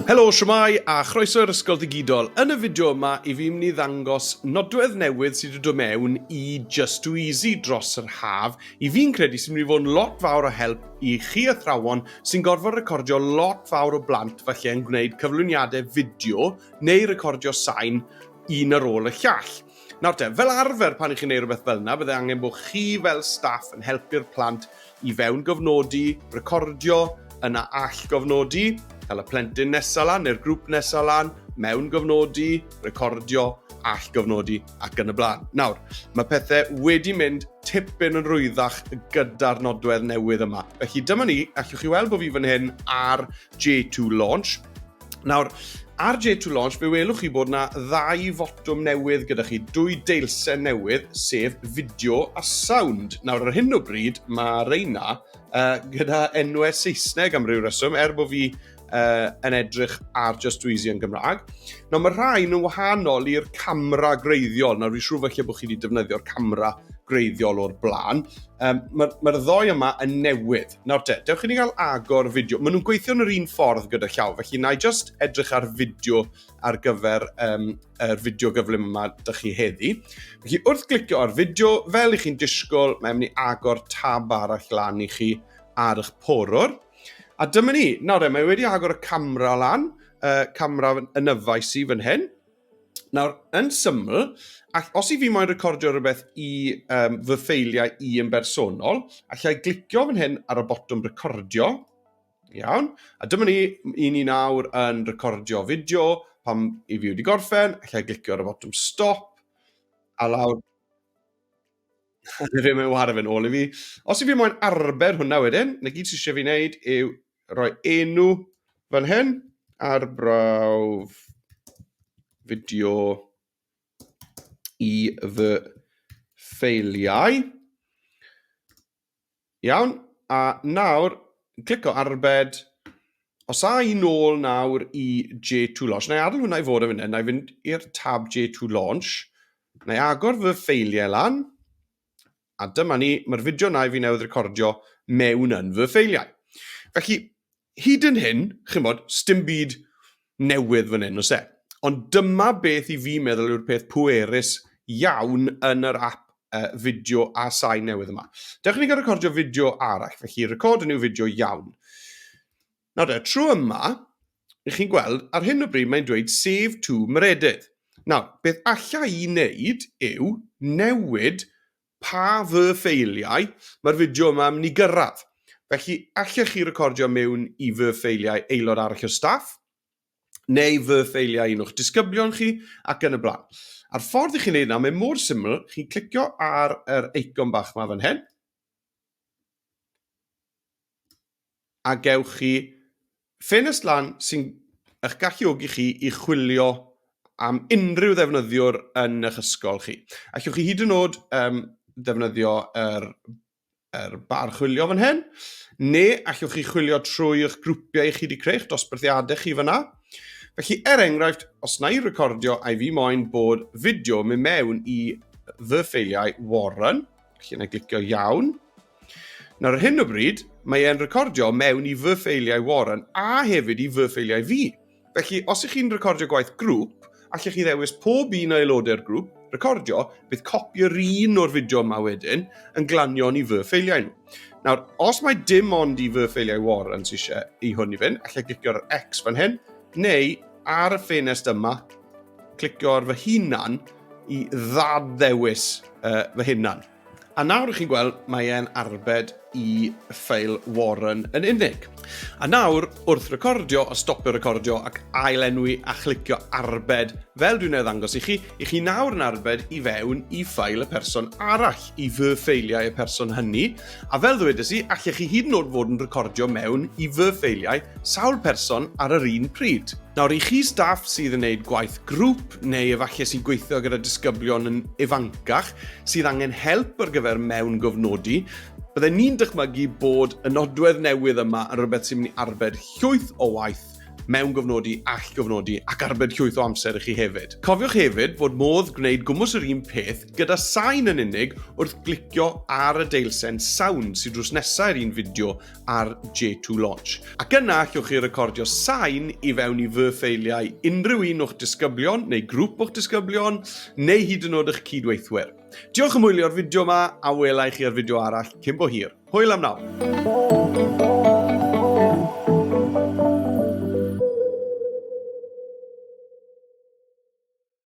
Helo, shwmae, a chroeso i'r Ysgol Ddigidol. Yn y fideo yma, i fi mynd i ddangos nodwedd newydd sydd wedi dod mewn i Just Too Easy dros yr haf, i fi'n credu sy'n mynd i fod yn lot fawr o help i chi athrawon sy'n gorfod recordio lot fawr o blant falle yn gwneud cyflwyniadau fideo neu recordio sain un ar ôl y llall. Nawr te, fel arfer pan i chi'n gwneud rhywbeth fel yna, bydde angen bod chi fel staff yn helpu'r plant i fewn gofnodi, recordio, yna all gofnodi, cael y plentyn nesaf lan neu'r grŵp nesaf lan, mewn gofnodi, recordio, all gofnodi ac yn y blaen. Nawr, mae pethau wedi mynd tipyn yn rwyddach gyda'r nodwedd newydd yma. Felly dyma ni, allwch chi weld bod fi fan hyn ar J2 Launch. Nawr, ar J2 Launch, fe welwch chi bod yna ddau fotwm newydd gyda chi, dwy deilsen newydd, sef fideo a sound. Nawr, ar hyn o bryd, mae reina uh, gyda enwau Saesneg am ryw reswm, er bod fi uh, yn edrych ar Just Too Easy yn Gymraeg. Nawr, mae rhain yn wahanol i'r camera greiddiol. Nawr, fi'n siŵr falle bod chi wedi defnyddio'r camera greiddiol o'r blaen. Um, Mae'r ma ddoi yma yn newydd. Nawr te, dewch i ni gael agor fideo. Maen nhw'n gweithio yn yr un ffordd gyda llaw, felly na i just edrych ar fideo ar gyfer um, yr fideo gyflym yma dych chi heddi. Felly wrth glicio ar fideo, fel i chi'n disgwyl, mae'n mynd i agor tab arall lan i chi ar eich porwr. A dyma ni, nawr e, mae wedi agor y camera lan, uh, camera yn yfais i fan hyn. Nawr, yn syml, ac os i fi moyn recordio rhywbeth i um, fy ffeiliau i yn bersonol, allai glicio fan hyn ar y botwm recordio. Iawn. A dyma ni, i ni nawr yn recordio fideo, pam i fi wedi gorffen, allai glicio ar y botwm stop, a lawr Fe mae'n wario fe'n ôl i fi. Os i fi moyn arbed hwnna wedyn, na gyd sydd eisiau fi wneud yw rhoi enw fan hyn, arbrawf fideo i fy ffeiliau. Iawn, a nawr, clico arbed. Os a i nôl nawr i J2 Launch, na i adael hwnna i fod yn fan hyn, na i fynd i'r tab J2 Launch, na i agor fy ffeiliau lan, a dyma ni, mae'r fideo na i fi newydd recordio mewn yn fy ffeiliau. Felly, hyd yn hyn, chimod, sdim byd newydd fan hyn, oes e? Ond dyma beth i fi meddwl yw'r peth pwerus iawn yn yr app uh, fideo a sain newydd yma. Dewch i ni gael recordio fideo arall, felly record a new video iawn. Nawr de, tro yma, ych chi'n gweld, ar hyn o bryd mae'n dweud save to Meredydd. Nawr, beth alla i wneud yw newid pa fy ffeiliau mae'r fideo yma yn mynd i gyrraedd. Felly, allech chi recordio mewn i fy ffeiliau aelod arall o staff, neu fy ffeiliau un o'ch disgyblion chi, ac yn y blaen. A'r ffordd i chi'n neud yna, mae'n mor syml, chi'n clicio ar yr eicon bach yma fan hyn, a gewch chi ffenest lan sy'n eich galluogi chi i chwilio am unrhyw ddefnyddiwr yn eich ysgol chi. Allwch chi hyd yn oed um, ddefnyddio yr, yr bar chwilio fan hyn, neu allwch chi chwilio trwy eich grwpiau chi wedi creu, eich dosbarthiadau chi fyna. Felly, er enghraifft, os na i recordio a i fi moyn bod fideo mynd mewn i fy ffeiliau Warren, Felly, na i glicio iawn. Nawr, ar hyn o bryd, mae e'n recordio mewn i fy ffeiliau Warren a hefyd i fy ffeiliau fi. Felly, os ych chi'n recordio gwaith grŵp, allech chi ddewis pob un o aelodau'r grŵp, recordio, bydd copi yr un o'r fideo yma wedyn yn glanio i fy ffeiliau nhw. Nawr, os mae dim ond i fy ffeiliau Warren sydd eisiau i hwn i fynd, allai glicio ar X fan hyn, neu ar y ffenest yma, clicio ar fy hunan i ddad-ddewis uh, fy hunan. A nawr chi'n gweld, mae e'n arbed i ffeil Warren yn unig. A nawr, wrth recordio, a stopio recordio ac ail-enwi a chlicio arbed, fel dwi'n ei ddangos i chi, i chi nawr yn arbed i fewn i ffail y person arall, i fy ffeiliau y person hynny. A fel ddwedes i, allech chi hyd yn oed fod yn recordio mewn i fy ffeiliau sawl person ar yr un pryd. Nawr, i chi staff sydd yn gwneud gwaith grŵp, neu efallai sy'n gweithio gyda disgyblion yn ifancach, sydd angen help ar gyfer mewn gofnodi, bydden ni'n dychmygu bod y nodwedd newydd yma yn rhywbeth sy'n mynd i arbed llwyth o waith mewn gofnodi, all gofnodi ac arbed llwyth o amser i chi hefyd. Cofiwch hefyd fod modd gwneud gwmws yr un peth gyda sain yn unig wrth glicio ar y deilsen sound sydd drws nesaf i'r un fideo ar J2 Launch. Ac yna allwch chi recordio sain i fewn i fy ffeiliau unrhyw un o'ch disgyblion neu grŵp o'ch disgyblion neu hyd yn oed eich cydweithwyr. Diolch am wylio'r fideo yma a wela i chi ar fideo arall cyn bo hir. Hwyl am nawr!